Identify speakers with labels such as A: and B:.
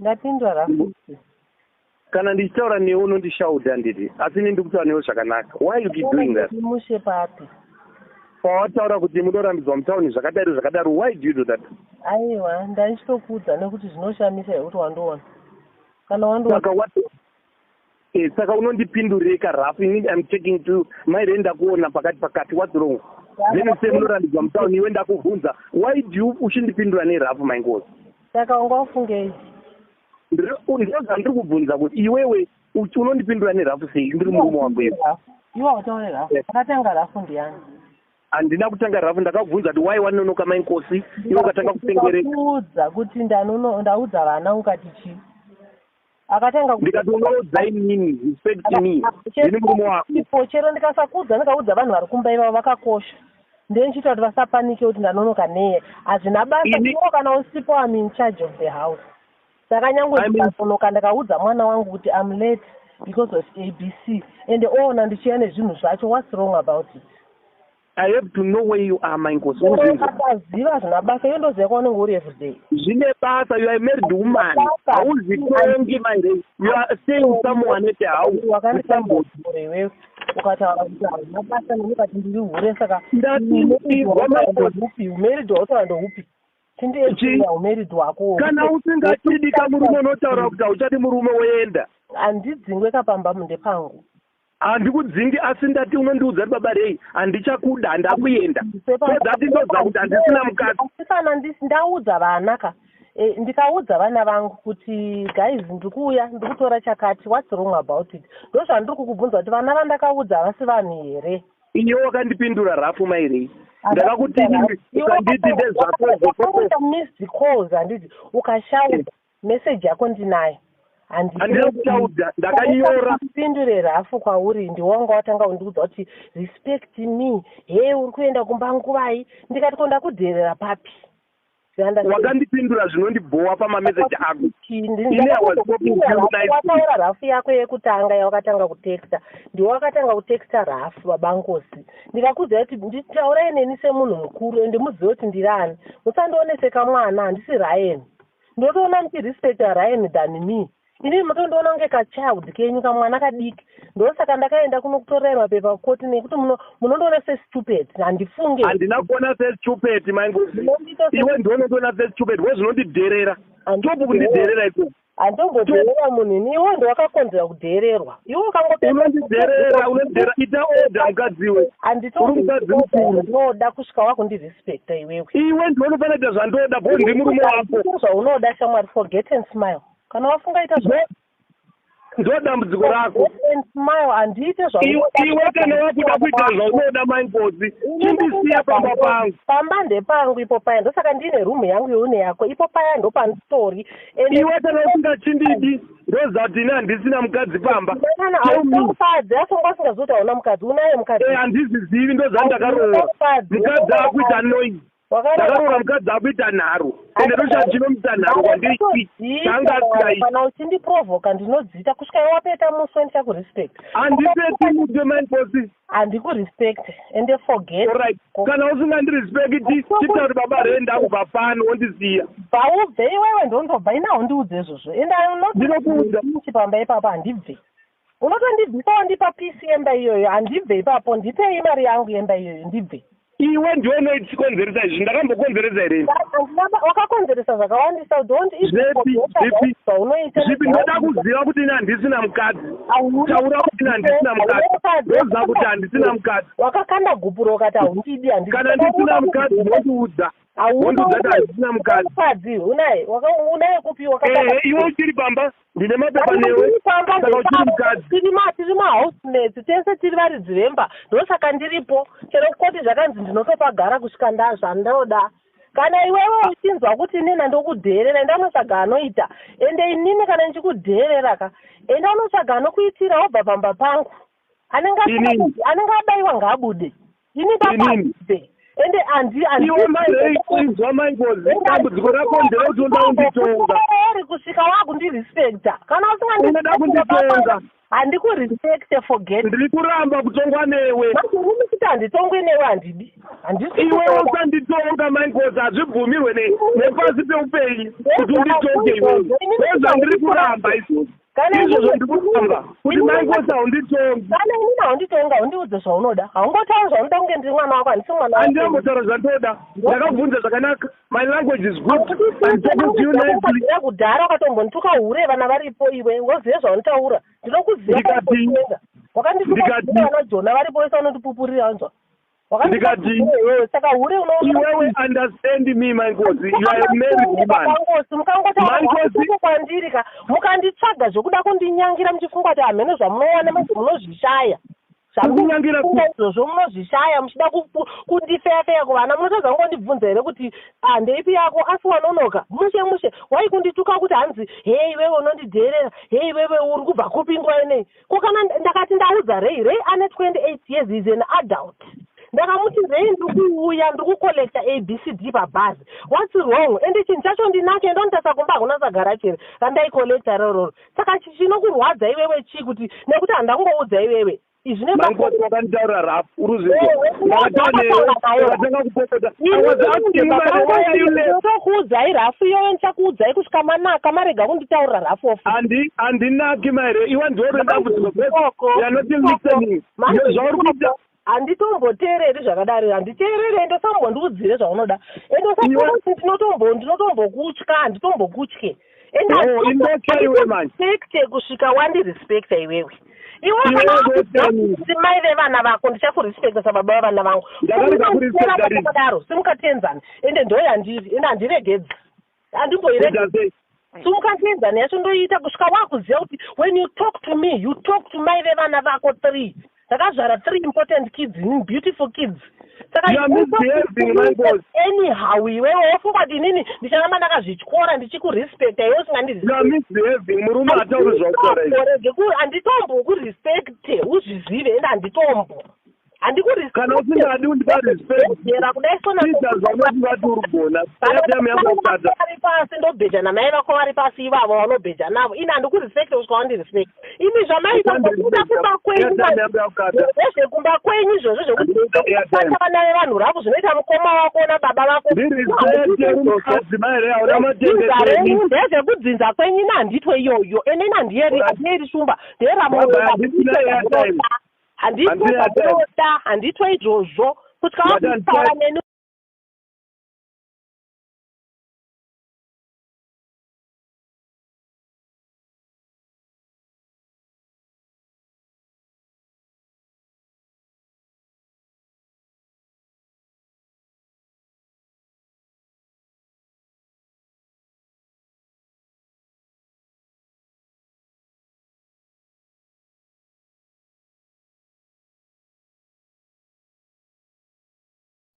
A: Ndapindura rafu.
B: Kana ndichitaura newe unondishaudha, handiti? Asi ini ndikutaura newe zvakanaka. Why you keep doing that?
A: Mushe papi?
B: Pawataura kuti munorambidzwa mutauni, zvakadaro zvakadaro, why do you do that?
A: Aiwa, ndaichitokuudza nekuti zvinoshamisa yekuti wandiona kana wandiona.
B: Saka what? Saka unondipindureka rafu. Ini I'm taking to maire, ndakuona pakati pakati. What's wrong? Then say munorambidzwa mutauni, iwe ndakubvunza why do you uchindipindura nerafu, maingozi?
A: Saka unga ufungei?
B: Ndo zvandiri kubvunza kuti iwewe unondipindura nerafu sei, ndiri murume wako iwe?
A: Iwe hautaure rafu. Akatanga rafu ndiani?
B: Handina kutanga rafu. Ndakabvunza kuti why wanonoka, mainkosi, iwe ukatanga kupengereka.
A: Ndakakuudza kuti ndaudza vana, ukati chii? Akatanga
B: Ndikati unoudza inini, respect me, ndini murume wako.
A: Ipo chero ndikasakuudza, ndikaudza vanhu vari kumba ivavo vakakosha, ndenchiita kuti vasapanike kuti ndanonoka neye. Hazvina basa. Iwo kana usipo, am in charge of the house, saka nyangwe
B: I mean-
A: ndikanonoka, ndakaudza mwana wangu kuti am late because of ABC and oona ndichiya nezvinhu zvacho, what's wrong about it?
B: I have to know where you are, mainkosi, unozvinzwa?
A: Akaziva, hazvina basa. Iyo ndoziva kwaunenge uri everyday.
B: Zvine basa. You are a married woman, hauzvitongi, maire. You are staying someone at a house with somebody.
A: Wakandikandagore iwewe, ukataura kuti hazvina basa neni, ukati ndiri hure, saka
B: Ndati izwa, mainkosi.
A: ndohupi umarried wautaura? Ndohupi? Chindiexplaina umarried wako.
B: Kana usingatidi kamurume, unotaura kuti hauchadi murume, woenda.
A: Handidzingwe kapamba, mundepangu.
B: Handikudzingi, asi ndati unondiudza kuti baba rei, handichakuda, handakuenda, so that ndoziva kuti handisina mukadzi.
A: Asi kana ndaudza vana ka, ndikaudza vana vangu kuti guys, ndiri kuuya, ndiri kutora chakati, what's wrong about it? Ndo zvandiri kukubvunza kuti vana vandakaudza havasi vanhu here?
B: Iwe wakandipindura rafu, mairei. Ndakakuti ukanditi ndezvako.
A: Wakangoita missed calls, handiti? Ukashauda meseji yako ndinayo.
B: Handina kushaudha, ndakanyora.
A: Pindure rafu kwauri, ndiwanga watanga kundiudza kuti respect me, he, uri kuenda kumba nguvai? Ndikati ko ndakudherera papi?
B: Wakandipindura zvinondibhowa pamameseji ako. Ini I was talking to you nicely.
A: Wataura rafu yako yekutanga yawakatanga kutexta, ndiwe wakatanga kutexta rafu, babangosi. Ndikakuziva kuti nditaurai neni semunhu mukuru, ende muzive kuti ndiri ani. Musandioneseka mwana, handisi Ryan. Ndotoona muchirespecta Ryan than me. Inini mutondiona kunge kachild kenyu, kamwana kadiki. Ndosaka ndakaenda kunokutorerai mapepa kukoti, nekuti munondiona sestupid, handifunge.
B: Handina kuona sestupid, maingozi. Iwe ndionondiona sestupid, we zvinondidherera. Stop kundidherera ikoko.
A: Handimbodherera munhu ini. Iwe ndowakakonzera kudhererwa, iwe.
B: Unondidherera, unondidherera. Ita order, mukadziwe. Uri mukadzi mukuru.
A: Handitonoda kusvika wakundirespecta iwewe.
B: Iwe ndiwe unofanira kuita zvandoda, bo ndiri murume wako.
A: Zvaunoda, shamwari, forget and smile. Kana wafunga, ita zva
B: Ndo dambudziko rako.
A: Forget and smile, handiite.
B: Iwe kana wakuda kuita zvaunoda, maingozi, chindisiya pamba pangu.
A: Pamba ndepangu ipo paya, ndosaka ndine rumu yangu, youne yako. Ipo paya ndopandistori.
B: Iwe kana usingachindidi, ndoziva kuti ini handisina mukadzi pamba. Tell me.
A: Mukadzi, asi wanga usingazivi kuti hauna mukadzi? Unaye mukadzi.
B: Handizvizivi, ndoziva ndakaroora mukadzi akuita noise. Ndakaroora mukadzi akuita nharo, ende ndochati chinomuita nharo kwandiri changa asingaiti.
A: Kana uchindiprovoka, ndinodzita kusvika iwe wapeta muswe, ndichakurespect.
B: Handipeti muswe, mainkosi.
A: Handikurespect, ende forget.
B: Alright, kana usingandirespekti, chita kuti baba rei, ndakubva pano, wondisiya.
A: Bva ubve iwewe, ndondobva ina, undiudze izvozvo, ende
B: Ndinokuudza.
A: Pamba ipapo handibve. Unotondibvisa wandipa pisi yemba iyoyo, handibve ipapo. Ndipei mari yangu yemba iyoyo, ndibve.
B: Iwe ndiwe unoitikonzeresa izvi. Ndakambokonzeresa here?
A: Wakakonzeresa zvakawandisa, don't.
B: Zvepi? Zvipi?
A: Zvaunoita.
B: Zvipi? Ndoda kuziva kuti ini handisina mukadzi. Taura kuti ini handisina mukadzi, ndoziva kuti handisina mukadzi.
A: Wakakanda gupuro ukati haundidi, handidi.
B: Kana ndisina mukadzi, wondiudza, wondiudza kuti handisina mukadzi.
A: Mukadzi unaye, unaye kupi?
B: Ehe, iwe uchiri pamba, ndine mapepa newe, saka uchiri mukadzi.
A: Tiri mahousemates tese, tiri varidzi vemba, ndosaka ndiripo. Chero kukoti zvakanzi ndinotopagara kusvika ndazvandoda. Kana iwewe uchinzwa kuti inini ndokudherera, enda unotsvaga anoita. Ende inini kana ndichikudherera ka, enda unotsvaga anokuitira, wobva pamba pangu. Anenge
B: Inini?
A: Anenge abayiwa ngaabude, ini
B: Inini?
A: papabve, ende handi.
B: Iwe mairei, inzwa maingozi, dambudziko rako nderekuti unoda kunditonga.
A: Eri kusvika wakundirespecta kana
B: Unoda kunditonga.
A: Handikurespecte, forget.
B: Ndiri kuramba kutongwa newe.
A: Manje kuti handitongwe newe, handidi. Handisi.
B: Iwewe usanditonga, mainkosi. Hazvibvumirwe nepasi peupenyu kuti unditonge iwewe. Ndozvandiri kuramba izvozvo.
A: Kana
B: Izvozvo ndiri kuramba kuti mainkosi haunditongi.
A: Kana inini haunditonga, haundiudze zvaunoda, haungotauri zvaunoda kunge ndiri mwana wako. Handisi mwana wako.
B: Handinambotaura zvandoda. Ndakabvunza zvakanaka. My language is good. I'm talking to you nicely.
A: Kubvira kudhara wakatombondituka hure vana varipo. Iwe wozive zvaunotaura, ndinokuziva. Wakandituka vana Jona varipo wese vanondipupurira, wanzwa? Wakandituka, saka hure.
B: Iwewe, understand me, mainkosi. You are a married woman.
A: Babangosi, mukangotaura kwandiri ka, mukanditsvaga zvokuda kundinyangira muchifunga kuti hamene zvamunowana, manje munozvishaya.
B: Kukunyangira?
A: Zvamunofunga izvozvo munozvishaya. Muchida kundifeyafeya kuvana, munotadza kungondibvunza here kuti, "Ah, ndeipi yako?" Asi wanonoka mushe mushe, wai kundituka kuti hanzi, "Hei iwewe, unondidherera. Hei iwewe, uri kubva kupi nguva inei?" Ko kana ndakati ndaudza Rei, Rei ane 28 years, is an adult. Ndakamuti, "Rei, ndiri kuuya, ndiri kucollecta ABCD pabhazi. What's wrong?" Ende chinhu chacho ndinacho, endonitasa kumba, hakuna sagara chere randaicollecta rororo. Saka chinokurwadza iwewe chii kuti nekuti handida kungoudza iwewe izvi?
B: Mainkosi, wakanditaura rough, uruzvinzwa? Ndakataura newe, ukatanga kupopota. I was asking you, Mare, why are you late?
A: Tokuudzai rough iyoyo, ndichakuudzai kusvika manaka marega kunditaurira rough off.
B: Handinaki, Maire. Iwe ndiwe dambudziko. You are not listening. Zvauri kuita.
A: Handitomboteereri zvakadaro, handiteereri. Ende usambondiudzire zvaunoda, ende usafunga ndinotombokutya. Handitombokutye.
B: Oh, indotya iwe manje.
A: Ende kusvika wandirespecta iwewe, iwe
B: Iwewe
A: kana
B: ndotya.
A: Mai vevana vako, ndichakurespecta sababa vevana vangu.
B: Ndakarega kurespecta rini?
A: Kudaro simukatenzani, ende ndo yandiri, ende handiregedzi, handimboiregedzi.
B: Kuita sei?
A: Simukatenzani yacho ndoiita kusvika wakuziva kuti when you talk to me, you talk to mai vevana vako three. Ndakazvara three important kids, beautiful kids. Saka
B: You are misbehaving, my boss.
A: Anyhow, iwewe wofunga kuti inini ndicharamba ndakazvityora ndichikurespecta, iwe
B: You are misbehaving. Murume atauri zvautaura izvi.
A: Usingandirespecte. Handitombokurespecte, uzvizive, ende handitombo.
B: Kana usingadi undipa respect,
A: Handikurespectera kudai sona.
B: Ita zvaunoti uri kugona. Airtime yangu yakukata.
A: Vari pasi, ndobheja namai vako vari pasi ivavo vanobheja navo. Ini handikurespecte kusvika wandirespecta. Imi zvamaita kuda kumba kwenyu,
B: Airtime yangu yakukata.
A: Nezvekumba kwenyu izvozvo
B: Handinoita airtime.
A: zvekuti vana vevanhu ravo zvinoita mukoma wako nababa vako.
B: Ndirespecte mukadzi, Maire. Hauna
A: Dzinza
B: matende.
A: renyu ndezvekudzinza kwenyu, ina handitwe iyoyo. Ene ina handiyeri, handiyeri shumba.
B: Baba, handisina airtime.
A: Nderamohanditwe
B: Handina airtime.
A: handitwe izvozvo kusvika
B: Madam,
A: wakutaura neni.